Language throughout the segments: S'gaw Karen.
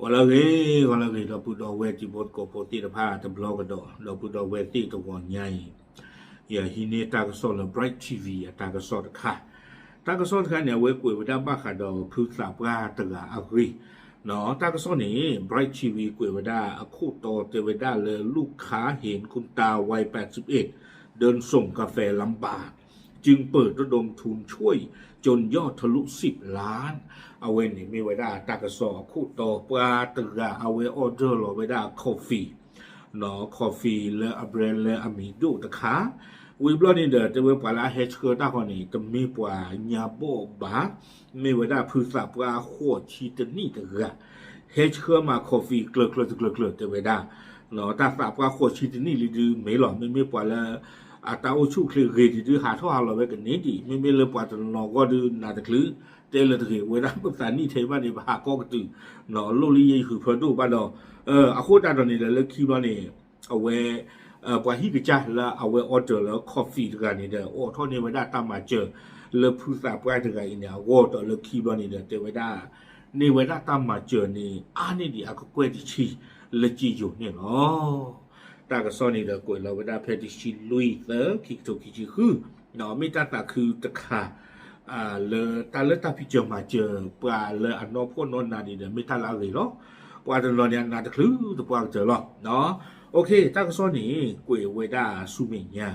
ဂီၤလၢအဂ့ၤ, ဂီၤလၢအဂ့ၤ ဒီပုၢ်ဒီဝဲၢ်တံၤဖိသကိးဖိသ့ၣ်တဖၣ်တဘျီကဒီး, ဒီပုၢ်ဒီဝဲၢ်သ့ၣ်တဂီၤညါအံၤ, ယဟံးန့ၢ်တၢ်ကစီၣ်လၢ Bright T V အတၢ်ကစီၣ်တခါ, တၢ်ကစီၣ်တခါန့ၣ် အဝဲကွဲးဝဲဒၣ်ဘၣ်ဃးဒီးဖုသးပှၢ်တဂၤအဂ့ၢ်, တၢ်ကစီၣ်န့ၣ် Bright T V ကွဲးဝဲဒၣ်အခိၣ်တီတဲဝဲဒၣ်လၢ ลูกค้าเห็นคุณตาวัยแปดสิบเอ็ดเดินส่งกาแฟลำบาก จึงเปิดระดมทุนช่วยจนยอดทะลุสิบล้าน အဝဲန့ၣ်မ့ၢ်ဝဲဒၣ်တၢ်ကစီၣ်အခိၣ်တီပှၢ်တဂၤ အဝဲ order လီၤဝဲဒၣ် coffee, coffee လၢအ brand လၢအမံၤဒိၣ်တခါ, ဝံၤဘျီန့ၣ်ဒီး တဲဝဲပှၤလၢအဟဲဆှၢတၢ်ဃီန့ၣ် တမ့ၢ်ပှၤညါဘီၣ်ဘၣ်, မ့ၢ်ဝဲဒၣ်ဖုသးပှၢ်ဃိးဆံတနံၣ်တဂၤ, ဟဲဆှၢမၤ coffee ကျၢၤကျၢၤတကျၢၤကျၢၤ တဲဝဲဒၣ် တၢ်သးပှၢ်ဃိးဆံတနံၣ်လံဒုးမ့ၢ်လီၤ. မ့မ့ၢ်ပှၤလၢ အတၢ်အိၣ်ဆူၣ်အိၣ်ချ့ဂ့ၤဒံးဒုး ဟးထီၣ်ဟးလီၤဝဲကန့ၢ်ဒံး, မ့မ့ၢ်လၢပှၤတနီၤဂီၢ်ဒုးနးတချုး, တဲလၢတဂ့ၤ ဝဲဒၣ်ပသးနံၣ်ထဲဘၣ်န့ၣ် ပဟးကီၢ်ကတုၤ, လိၣ်လၢယဲယဟုးဖၢဒိၣ်ဘၣ်ဒီး, အဃိသတးဒီးန့ၣ်ဒီး လၢခံဘျီန့ၣ် အဝဲ ပှၤဟံၣ်ကစၢ်လၢအဝဲ order လၢ coffee တဂၤန့ၣ်ဒီး အိးထီၣ်န့ၢ်ဝဲဒၣ်တၢ်မၤစၢၤ လၢဖုသးပှၢ်တဂၤအံၤန့ၣ်အဂီၢ်ဒီး လၢခံဘျီန့ၣ်ဒီး တဲဝဲဒၣ် န့ၢ်ဝဲဒၣ်တၢ်မၤစၢၤန့ၣ် အါန့ၢ်ဒံးအကကွဲၢ်တဆံ လၢကၠ့ယိၤန့ၣ်လီၤ. တၢ်ကစီၣ်န့ၣ်ဒီး ကွဲးလီၤဝဲဒၣ်ဖဲတဆံလွံၢ်သၢ ခံကထိခံဆံဃု, မ့ၢ်တၢ်သးခုတခါ လၢတၢ်လၢတၢ်ဖံးစၢၤမၤစၢၤ ပှၤလၢအနီၢ်ဖှီၣ်နီၢ်နးန့ၣ်ဒီး မ့ၢ်တၢ်လၢအဂ့ၤလီၤ. ပှၤတနီၤန့ၣ် အနးတချုးတပှၢ်ကတၢၢ်လီၤ. တၢ်ကစီၣ်န့ၣ် ကွဲးဝဲဒၣ်ဆူမဲာ်ညါ,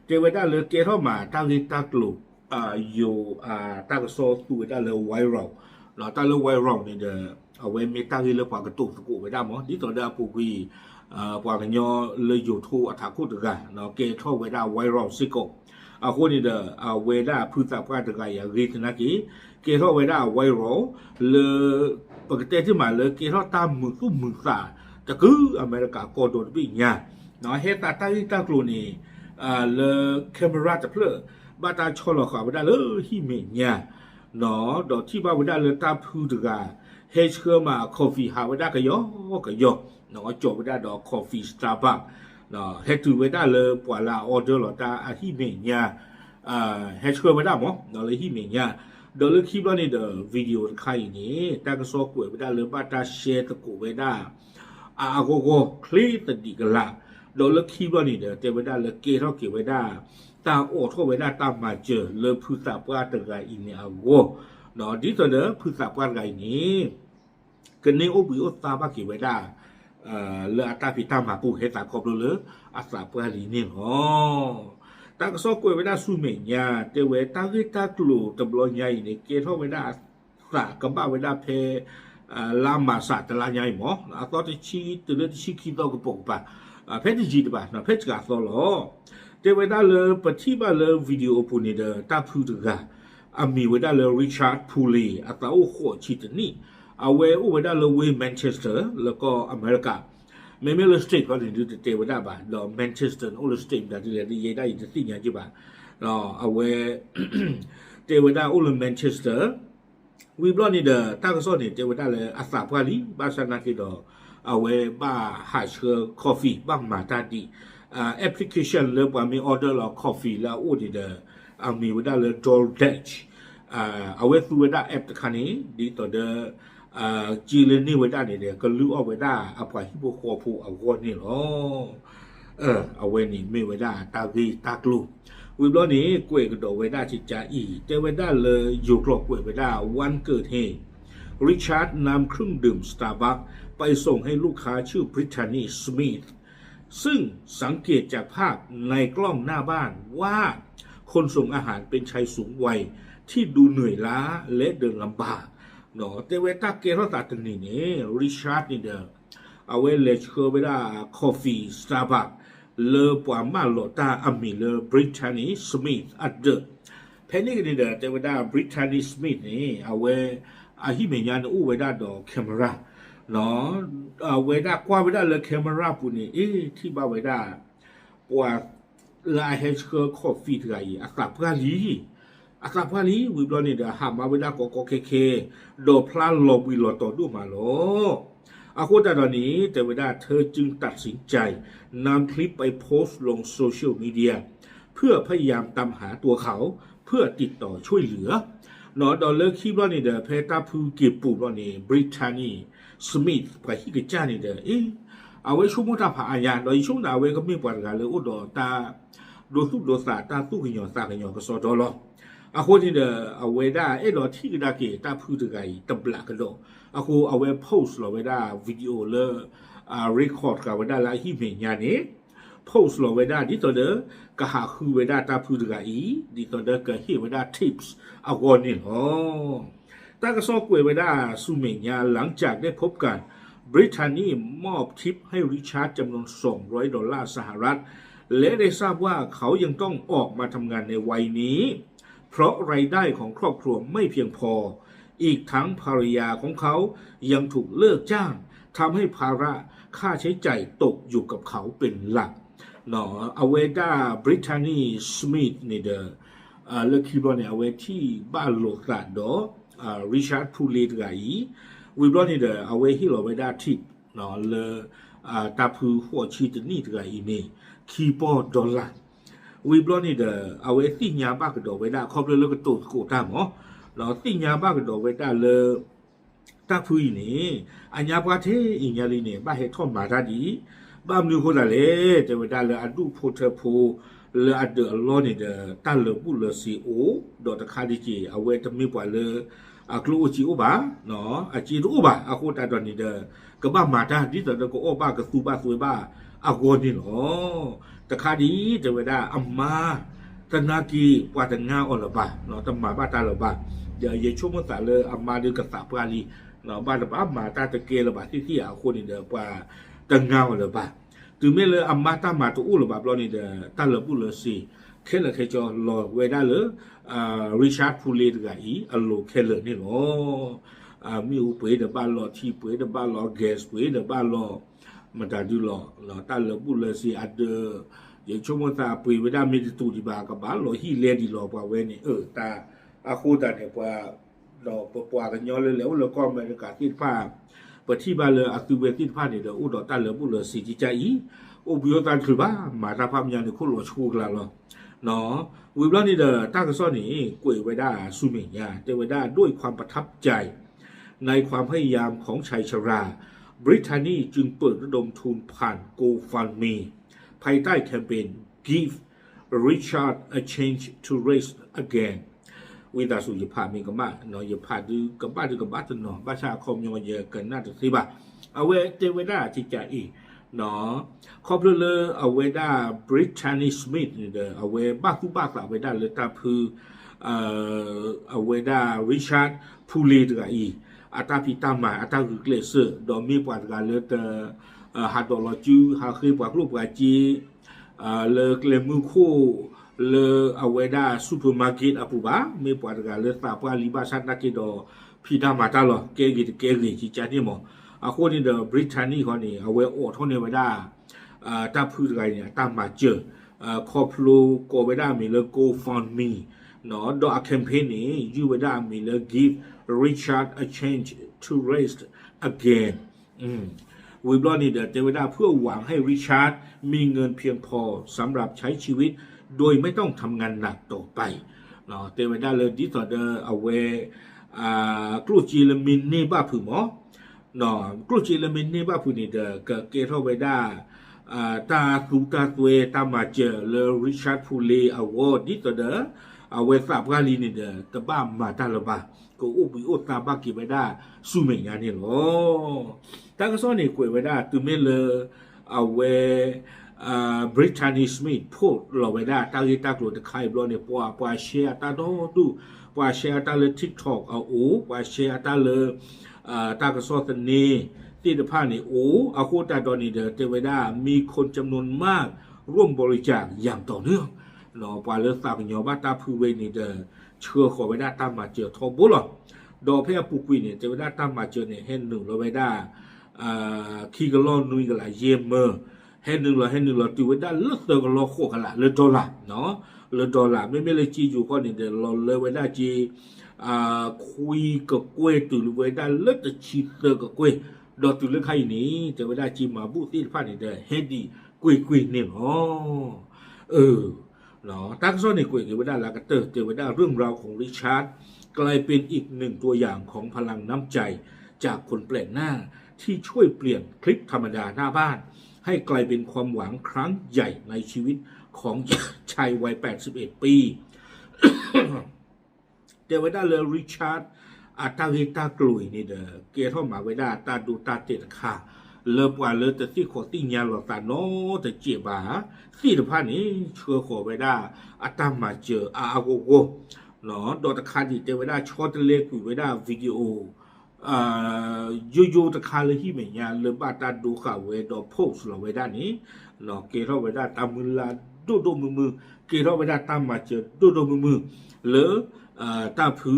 တဲဝဲဒၣ်လၢကဲထီၣ်မးတၢ်ဂ့ၢ်တၢ်ကျိၤ ယိၤ တၢ်ကစီၣ်သူဝဲဒၣ်လၢ viral, တၢ်လၢ viral န့ၣ်ဒီး အဝဲမ့ၢ်တၢ်ဂ့ၢ်လၢပှၤကတိၤသကိးဝဲဒၣ်မး ဒ်သိးဒီးအပူၤကွံာ် ပှၤကညီလၢယိၤထိအထးခိၣ်တဂၤ ကဲထီၣ်ဝဲဒၣ် viral စ့ၢ်ကီး, အဃိန့ၣ်ဒီး အဝဲဒၣ်ဖုသးပှၢ်တဂၤအံၤအဂ့ၢ်သနာ်က့ ကဲထီၣ်ဝဲဒၣ် viral လၢ ပကတဲတ့ၢ်မးလၢကဲထီၣ်တၢ်မုာ်သူၣ်မုာ်သး တကုၤအမဲရကၤကီၢ်ဒီတဘ့ၣ်ညါ, ဟဲသးတၢ်ဂ့ၢ်တၢ်ကျိၤန့ၣ် လၢ camera တဖျၢၣ် ဘၣ်တၢ်ဆီလီၤဃာ်ဝဲဒၣ်လၢဟံၣ်မဲာ်ညါ ဒီးထံၣ်ဘၣ်ဝဲဒၣ်လၢတၢ်ဖုတဂၤ ဟဲဆှၢမး coffee ဟးဝဲဒၣ်ကယီကယီ, ကၠီၤဝဲဒၣ်ဒီး coffee Starbucks, ဟဲတုၤဝဲဒၣ်လၢပှၤလၢအ order လီၤတၢ်အဟံၣ်မဲာ်ညါ, ဟဲဆှၢဝဲဒၣ်မး လၢဟံၣ်မဲာ်ညါ, ဒီးလၢခံဘျီန့ၣ်ဒီး video တခါအံၤန့ၣ် တၢ်ကစီၣ်ကွဲးဝဲဒၣ်လၢဘၣ်တၢ် share သကိးဝဲဒၣ် အအဂီၢ်ဂီၢ်ချ့သဒံးကလး, ဒီးလၢခံဘျီန့ၣ်ဒီး တဲဝဲဒၣ်လၢကဲထီၣ်က့ၤဝဲဒၣ် တၢ်အိးထီၣ်ဝဲဒၣ်တၢ်မၤစၢၤလၢဖုသးပှၢ်တဂၤအံၤန့ၣ်အဂီၢ်, ဒ်သိးဒီးဖုသးပှၢ်တဂၤအံၤန့ၣ် ကန့ၢ်အိၣ်ဘှံးအိၣ်သါဘၣ်က့ၤဝဲဒၣ် လၢအတၢ်ဖံးတၢ်မၤပူၤ ဟဲသးခီဖျိလၢအသးပှၢ်လံန့ၣ်လီၤ. တၢ်ကစီၣ်ကွဲးဝဲဒၣ်ဆူမဲာ်ညါ တဲဝဲတၢ်ဂ့ၢ်တၢ်ကျိၤတဘျီညါအံၤန့ၣ် ကဲထီၣ်ဝဲဒၣ်အသးကဘၣ်ဝဲဒၣ်ဖဲ လါမၢ်ၡးတလါညါအံၤမး အသီတဆံတုၤလၢတဆံခံသီကပိာ်ကပၤ, ဖဲတယံာ်တဘၣ် ဖဲစှၤသီလီၤ. တဲဝဲဒၣ်လၢပထံၣ်ဘၣ်လၢ video အပူၤန့ၣ်ဒီး တၢ်ဖုတဂၤ အမံၤဝဲဒၣ်လၢ Richard Pule အသးအိၣ်ဃိးဆံတနံၣ်, အဝဲအိၣ်ဝဲဒၣ်လၢဝ့ၢ် Manchester လၢကီၢ်အမဲရကၤ, မ့မ့ၢ်လၢ state ခီန့ၣ်ဒုးတတဲဝဲဒၣ်ဘၣ်, ဒီး Manchester န့ၣ်အိၣ်လၢ state မတၤဒ်လဲၣ် ယဲဒၣ်အံၤတသ့ၣ်ညါက့ၤဘၣ်, အဝဲ တဲဝဲဒၣ်အိၣ်လၢ Manchester, ဝံၤဘျီန့ၣ်ဒီး တၢ်ကစီၣ်န့ၣ် တဲဝဲဒၣ်လၢအသးပှၢ်လံ, ဘၣ်ဆၣ်နာ်က့ဒီး အဝဲဘၣ်ဟးဆှၢ coffee ဘၣ်မၤတၢ်ဒံး, application လၢပှၤမ့ၢ် order လီၤ coffee လၢအအိၣ်န့ၣ်ဒီး အမံၤဝဲဒၣ်လၢ DoorDash, အဝဲသူဝဲဒၣ် app တခါန့ၣ် ဒ်သိးဒီး က့လၢန့ၢ်ဝဲဒၣ်န့ၣ်ဒီး ကလုၢ်အီၣ်ဝဲဒၣ်အပှၤဟံၣ်ဖိဃီဖိအဂီၢ်န့ၣ်လီၤ. အဝဲန့ၣ်မ့ၢ်ဝဲဒၣ်တၢ်ဂ့ၢ်တၢ်ကျိၤ, ဝံၤဘျီန့ၣ် ကွဲးကဒီးဝဲဒၣ်ကကါအံၤ တဲဝဲဒ�ဒၣ်လၢယိၤကျိာ်ကွဲးဝဲဒၣ် วันเกิดเหตุ Richard นำเครื่องดื่ม Starbucks ไปส่งให้ลูกค้าชื่อ Brittany Smith ซึ่งสังเกตจากภาพในกล้องหน้าบ้านว่าคนส่งอาหารเป็นชายสูงวัยที่ดูเหนื่อยล้าและเดินลำบาก တဲဝဲတၢ်ကဲထီၣ်သးတနံၤန့ၣ် Richard န့ၣ်ဒီး အဝဲလဲၤဆှၢဝဲဒၣ် coffee Starbucks လၢပှၤမၢလီၤတၢ်အမံၤလၢ Brittany Smith အဒၢး, ဖဲန့ၣ်က့ၤန့ၣ်ဒီး တဲဝဲဒၣ် Brittany Smith န့ၣ် အဝဲ အဟံၣ်မဲာ်ညါန့ၣ်အိၣ်ဝဲဒၣ်ဒီး camera, အဝဲဒၣ်ကွၢ်ဝဲဒၣ်လၢ camera ပူၤန့ၣ် အ့ ထံၣ်ဘၣ်ဝဲဒၣ် ပှၤလၢအဟဲဆှၢ coffee တဂၤအံၤ အသးပှၢ်လံ, အသးပှၢ်လံ ဝံၤဘျီန့ၣ်ဒီး ဟးမၤဝဲဒၣ်ကီကီခဲခဲ ဒီးဖျါလီၤဘှံးလီၤတီၤဒိၣ်မးလီၤ. အဃိသတးဒီးန့ၣ် တဲဝဲဒၣ် เธอจึงตัดสินใจนำคลิปไปโพสต์ลงโซเชียลมีเดีย เพื่อพยายามตามหาตัวเขา เพื่อติดต่อช่วยเหลือ ဒီးလၢခံဘျီန့ၣ်ဒီး ဖဲတၢ်ဖုက့ၤပူၤဘျီန့ၣ် Brittany Smith ပှၤဟံၣ်ကစၢ်န့ၣ်ဒီး အ့ အဝဲဆိကမိၣ်တၢ်ဖးအါညါ ဒီးယဆိကမိၣ်အဝဲကမ့ၢ်ပှၤတဂၤလၢအိၣ်ဒီးတၢ် ဒိသူၣ်ဒိသး တၢ်သူၣ်ကညီၤသးကညီၤကစီဒီလီၤ. အဃိန့ၣ်ဒီး အဝဲဒၣ်အဲၣ်ဒိးထံၣ်ကဒါက့ၤတၢ်ဖုတဂၤအံၤတဘျးကဒီး, အဃိအဝဲ post လီၤဝဲဒၣ် video လၢ record ဃာ်ဝဲဒၣ်လၢအဟံၣ်မဲာ်ညါန့ၣ် post လီၤဝဲဒၣ် ဒ်သိးဒီး ကဟးဃုဝဲဒၣ်တၢ်ဖုတဂၤအံၤ ဒ်သိးဒီးကဟ့ၣ်ဝဲဒၣ် tips အဂီၢ်န့ၣ်လီၤ. တၢ်ကစီၣ်ကွဲးဝဲဒၣ်ဆူမဲာ်ညါ หลังจากได้พบกัน Brittany มอบทิปให้ Richard จำนวน สองร้อยดอลลาร์สหรัฐ และได้ทราบว่าเขายังต้องออกมาทำงานในวัยนี้ เพราะรายได้ของครอบครัวไม่เพียงพอ อีกทั้งภรรยาของเขายังถูกเลิกจ้างทำให้ภาระค่าใช้จ่ายตกอยู่กับเขาเป็นหลัก အဝဲဒၣ် Brittany Smith န့ၣ်ဒီး လၢခံဘျီန့ၣ် အဝဲထံၣ်ဘၣ်လိာ်သးဒီး Richard Pule တဂၤအံၤ, ဝံၤဘျီန့ၣ်ဒီး အဝဲဟ့ၣ်လီၤဝဲဒၣ် tip လၢ တၢ်ဖုဃိးဆံတနံၣ်တဂၤအံၤန့ၣ် ခံပီၢ် dollar ဝံၤဘျီန့ၣ်ဒီး အဝဲသ့ၣ်ညါဘၣ်ကဒီးဝဲဒၣ် ခီဖျိလၢကတိၤသကိးတၢ်မး, ဒီးသ့ၣ်ညါဘၣ်ကဒီးဝဲဒၣ်လၢ တၢ်ဖုအံၤန့ၣ် အညါပှၢ်ထဲအံၤညါလံန့ၣ် ဘၣ်ဟဲထီၣ်မၤတၢ်ဒ်အံၤ, ဘၣ်မနုၤအဃိသတးလဲၣ် တဲဝဲဒၣ်လၢအဒူၣ်ဖိထၢဖိ လၢအဒၢးအလီၢ်န့ၣ်ဒီး တၢ်လၢာ်ဘူၣ်လၢာ်စ့အိၣ်, ဒီးတခါဒ်က့ၤ အဝဲတမ့ၢ်ပှၤလၢ အကျိၣ်အိၣ်စ့အိၣ်ဘၣ်, အစ့တအိၣ်ဘၣ်, အဃိသတးဒီးန့ၣ်ဒီး ကဘၣ်မၤတၢ်ဒ်သိးဒီးကအီၣ်ဘၣ်ကသူဘၣ်သွဲဘၣ်အဂီၢ်န့ၣ်လီၤ. တခါဒ်အံၤ တဲဝဲဒၣ်အမါ သနာ်က့ ပှၤတငါအီၤလၢၤဘၣ်, တမၤဘၣ်တၢ်လၢၤဘၣ်, ဒီးယဆိကမိၣ်သးလၢအမါဒုးကသးပှၢ်လံ, ဘၣ်တဘၣ်မၤတၢ်တကဲလၢၤဘၣ်သ့ၣ်သ့ၣ်ဧါ, အဃိန့ၣ်ဒီး ပှၤတငါအီၤလၢၤဘၣ်. တုၤမ့ၢ်လၢအမါတၢ်မၤတအိၣ်လၢၤဘၣ်ဘျီန့ၣ်ဒီး တၢ်လၢာ်ဘူၣ်လၢာ်စ့ ခဲလၢာ်ခဲဆ့လီၤဝဲဒၣ်လၢ Richard Pule တဂၤအံၤ အလိၤခဲလၢာ်န့ၣ်လီၤ. မ့ၣ်အူပှ့ၤဒီးဘၣ်လီၤ, ထံပှ့ၤဒီးဘၣ်လီၤ, gas ပှ့ၤဒီးဘၣ်လီၤ, မတၤဒုလီၤ, တၢ်လၢာ်ဘူၣ်လၢာ်စ့အဒၢး ယဆိကမိၣ်သးပှ့ၤဝဲဒၣ်မ့ၢ်တတူာ်ဒံးဘၣ် ကဘၣ်လီၤဟံၣ်လဲဒံးလီၤ ပှၤဝဲန့ၣ်, တၢ်အဃိသတးန့ၣ် ပှၤ ဒီးပပှၤကညီလၢလဲၤအိၣ်လၢကီၢ်အမဲရကၤသ့ၣ်တဖၣ် ပထံၣ်ဘၣ်လၢအသုဝဲသ့ၣ်တဖၣ်န့ၣ်ဒီး အိၣ်ဒီးတၢ်လၢာ်ဘူၣ်လၢာ်စ့ကကၢ်အံၤ, အိၣ်ဘှံးအိၣ်သါတချုးဘၣ်, မၤတၢ်ဖးမညါန့ၣ် ခိၣ်လီၤဆူကလါလီၤ. ဝံၤဘျီန့ၣ်ဒီး တၢ်ကစီၣ်န့ၣ် ကွဲးဝဲဒၣ်ဆူမဲာ်ညါ တဲဝဲဒၣ် ด้วยความประทับใจในความพยายามของชายชรา Brittany จึงเปิดระดมทุนผ่าน GoFundMe ภายใต้แคมเปญ Give Richard a Chance to Rise Again ဝံသးစူၤ ယဖးမ့ၢ်ကမၣ်, ယဖးဒုးကဘၣ်ဒုးကဘၣ်တနီၤ, ဘၣ်ဆၣ်အခီပညီယကနၣ်တသ့ဘၣ်. အဝဲတဲဝဲဒၣ်ကကးအံၤ, ခီဖျိလၢအဝဲဒၣ် Brittany Smith န့ၣ်ဒီး အဝဲဘၣ်သူၣ်ဘၣ်သးဝဲဒၣ်လၢတၢ်ဖု အဝဲဒၣ် Richard Pule တဂၤအံၤ အတၢ်ဖံးတၢ်မၤ အတၢ်ဂုာ်ကျဲးစၢး ဒီးမ့ၢ်ပှၤတဂၤလၢတ ဟးဒိးလီၤစု ဟးဃ့ပှၤကျိၣ်ပှၤစ့ လၢကျဲမုၢ်ခိၣ် လၢအဝဲဒၣ် supermarket အပူၤဘၣ်, မ့ၢ်ပှၤတဂၤလၢသးပှၢ်လံဘၣ်ဆၣ်နာ်က့ဒီး ဖံးတၢ်မၤတၢ်လီၤ ကဲဂ့ၤတကဲဂ့ၤ ကကၢန့ၣ်မး. အဃိန့ၣ်ဒီး Brittany ဃီန့ၣ် အဝဲအိးထီၣ်န့ၢ်ဝဲဒၣ် တၢ်ဖုတဂၤအံၤန့ၣ် အတၢ်မၤစၢၤ ခီဖျိကိးဝဲဒၣ်အမံၤလၢ GoFundMe ဒီးအ campaign န့ၣ် ယုၢ်ဝဲဒၣ်အမံၤလၢ Give Richard a Chance to Rise Again ဝံၤဘျီန့ၣ်ဒီး တဲဝဲဒၣ် เพื่อหวังให้ Richard มีเงินเพียงพอสำหรับใช้ชีวิตโดยไม่ต้องทำงานหนักต่อไป တဲဝဲဒၣ်လၢဒ်သိးဒီးအဝဲ ကျိၣ်စ့လၢမ့ၢ်န့ၢ်ဘၣ်ဖုးမး ကျိၣ်စ့လၢမ့ၢ်န့ၢ်ဘၣ်ဖုးန့ၣ်ဒီး ကကဲထီၣ်ဝဲဒၣ် တၢ်သူတၢ်သွဲတၢ်မၤစၢၤလၢ Richard Pule အဂီၢ် ဒ်သိးဒီး အဝဲသးပှၢ်လံန့ၣ်ဒီး တဘၣ်မၤတၢ်လၢၤဘၣ်, ကအိၣ်ဘှံးအိၣ်သါဘၣ်က့ၤဝဲဒၣ်ဆူမဲာ်ညါန့ၣ်လီၤ. တၢ်ကစီၣ်န့ၣ်ကွဲးဝဲဒၣ် တုၤမ့ၢ်လၢ အဝဲ Brittany Smith post လီၤဝဲဒၣ်တၢ်ဂ့ၢ်တၢ်ကျိၤတခါအံၤဘျီန့ၣ် ပှၤ ပှၤ share အတၢ်ဒီဒူၣ်, ပှၤ share အတၢ်လၢ TikTok အအိၣ်, ပှၤ share အတၢ်လၢ တၢ်ကစီၣ်သန့သ့ၣ်တဖၣ်န့ၣ်အိၣ်, အဃိသတးဒီးန့ၣ်ဒီး တဲဝဲဒၣ် มีคนจำนวนมากร่วมบริจาคอย่างต่อเนื่อง ပှၤလၢသးကညီၤဘၣ်တၢ်ဖုဝဲန့ၣ်ဒီး ဆှၢဃီၤဝဲဒၣ်တၢ်မၤစၢၤထီဘိလီၤ. ဒီးဖဲအပူၤကွံာ်န့ၣ် တဲဝဲဒၣ်တၢ်မၤစၢၤန့ၣ် ဟဲနုာ်လီၤဝဲဒၣ် ခံကလီၢ်နွံကလးယဲၢ်မၢ, ဟဲနုာ်လီၤ ဟဲနုာ်လီၤတုၤဝဲဒၣ်လၢသၢကလီၢ်ဃိးကလးလၢ dollar လၢ dollar မ့မ့ၢ်လၢစ့ယိၤဃီန့ၣ်ဒီး လီၤလၢဝဲဒၣ်စ့ ခွံကကွဲၢ်တုၤလၢဝဲဒၣ်လၢတဆံသၢကကွဲၢ်, ဒီးတုၤလၢခါအံၤန့ၣ် တဲဝဲဒၣ်စ့မၤဘူၣ်သ့ၣ်တဖၣ်န့ၣ်ဒီး ဟဲဒံးကွ့ၢ်ကွ့ၢ်န့ၣ်လီၤ. အၢ တၢ်ကစီၣ်န့ၣ်ကွဲးက့ၤဝဲဒၣ်လၢအကတၢၢ် တဲဝဲဒၣ် เรื่องราวของริชาร์ด กลายเป็นอีกหนึ่งตัวอย่างของพลังน้ำใจจากคนแปลกหน้าที่ช่วยเปลี่ยนคลิปธรรมดาหน้าบ้าน ให้กลายเป็นความหวังครั้งใหญ่ในชีวิตของชายวัยแปดสิบเอ็ดปี တဲဝဲဒၣ်လၢ Richard အတၢ်ဂ့ၢ်တၢ်ကျိၤအံၤန့ၣ်ဒီး ကဲထီၣ်မးဝဲဒၣ်တၢ်ဒိတၢ်တဲာ်တခါ လၢပှၤလၢတသ့ၣ်ခီၣ်သ့ၣ်ညါလိာ်သးနီတစဲးဘၣ် သ့ၣ်တဖၣ်န့ၣ် ဆှၢဃီၤဝဲဒၣ်အတၢ်မၤစၢၤအါအါဂီၢ်ဂီၢ် ဒီးတခါန့ၣ် တဲဝဲဒၣ်ဆီတလဲကွံာ်ဝဲဒၣ် video ယိယိတခါလၢဟံၣ်မဲာ်ညါ လၢဘၣ်တၢ်ဒိဃာ်ဝဲဒီး post လီၤဝဲဒၣ်န့ၣ် ကဲထီၣ်ဝဲဒၣ်တၢ်မုၢ်လၢ်ဒိၣ်ဒိၣ်မုၢ်မုၢ် ကဲထီၣ်ဝဲဒၣ်တၢ်မၤစၢၤဒိၣ်ဒိၣ်မုၢ်မုၢ် လၢ တၢ်ဖု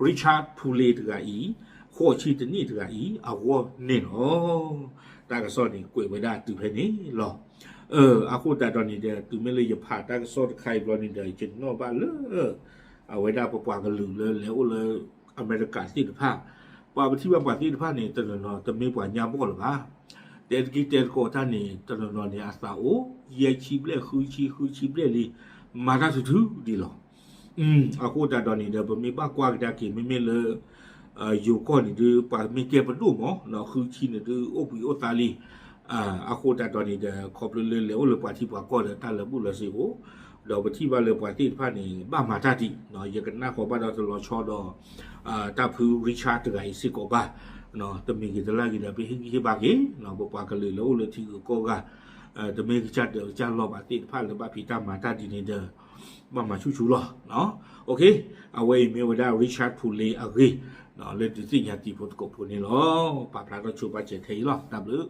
Richard Pule တဂၤအံၤ ဃိးဆံတနံၣ်တဂၤအံၤ အဂီၢ်န့ၣ်လီၤ. တၢ်ကစီၣ်န့ၣ်ကွဲးဝဲဒၣ်တုၤဖဲန့ၣ်လီၤ. အဃိသတးဒီးန့ၣ်ဒီး တုၤမ့ၢ်လၢယဖးတၢ်ကစီၣ်တခါအံၤဘျီန့ၣ်ဒီး ယနီၣ်ဘၣ်လၢ အဝဲဒၣ်ပပှၤကလုာ်လၢလဲၤအိၣ်လၢအမဲရကၤသ့ၣ်တဖၣ် ပှၤပထံၣ်ဘၣ်ပှၤသ့ၣ်တဖၣ်န့ၣ် တနီၤနီၤတမ့ၢ်ပှၤညါဘီၣ်လၢၤဘၣ်. တဲတက့ၢ်တဲတကိးတၢ်န့ၣ် တနီၤနီၤန့ၣ် အသးအိၣ် ယဲၢ်ဆံဘျဲၣ် ဃုဆံ ဃုဆံဘျဲၣ်လံ မၤတၢ်ထူထူဒံးလီၤ. အဃိသတးဒီးန့ၣ်ဒီး ပမ့ၢ်ဘၣ်ကွၢ်ကဒါက့ၤ မ့မ့ၢ်လၢ ယိၤကီၢ်န့ၣ်ဒုး ပှၤမ့ၢ်ကဲပဒိၣ်မး ဃုဆံန့ၣ်ဒုး အိၣ်ဘှံးအိၣ်သါလံ. အဃိသတးဒီးန့ၣ်ဒီး ခီဖျိလၢလဲၤအိၣ်လၢပှၤထံပှၤကီၢ်ဒီး တၢ်လၢာ်ဘူၣ်လၢာ်စ့အိၣ်, ဒီးပထံၣ်ဘၣ်လၢပှၤသ့ၣ်တဖၣ်န့ၣ် ဘၣ်မၤတၢ်ဒံး, ယကနၣ်ဃီၤဘၣ်ဒီးတလီၤဆီဒီး တၢ်ဖု Richard တဂၤအံၤစ့ၢ်ကီးဘၣ်. တမံၤဂ့ၤတလၢ်ဂ့ၤဒီး ပဟ့ၣ်ဂံၢ်ဟ့ၣ်ဘါက့ၤ ပပှၤကလုာ်လၢအိၣ်လၢထံဂုၤကီၢ်ဂၤ တမ့ၢ်ကစၢ်ဒၢးကစၢ်လီၤဘၣ်သ့ၣ်တဖၣ်လၢဘၣ်ဖံးတၢ်မၤတၢ်ဒ်န့ၣ်ဒီး ဘၣ်မၤဆူၣ်ဆူၣ်လီၤ. အဝဲအံၤမ့ၢ်ဝဲဒၣ် Richard Pule အဂ့ၢ် လၢဒုးသ့ၣ်ညါတံၤဖိသကိးဖိန့ၣ်လီၤ. ပာ်ဖျါထီၣ်ဆိပာ်စဲးထဲအံၤလီၤ. တၢ်ဘျုး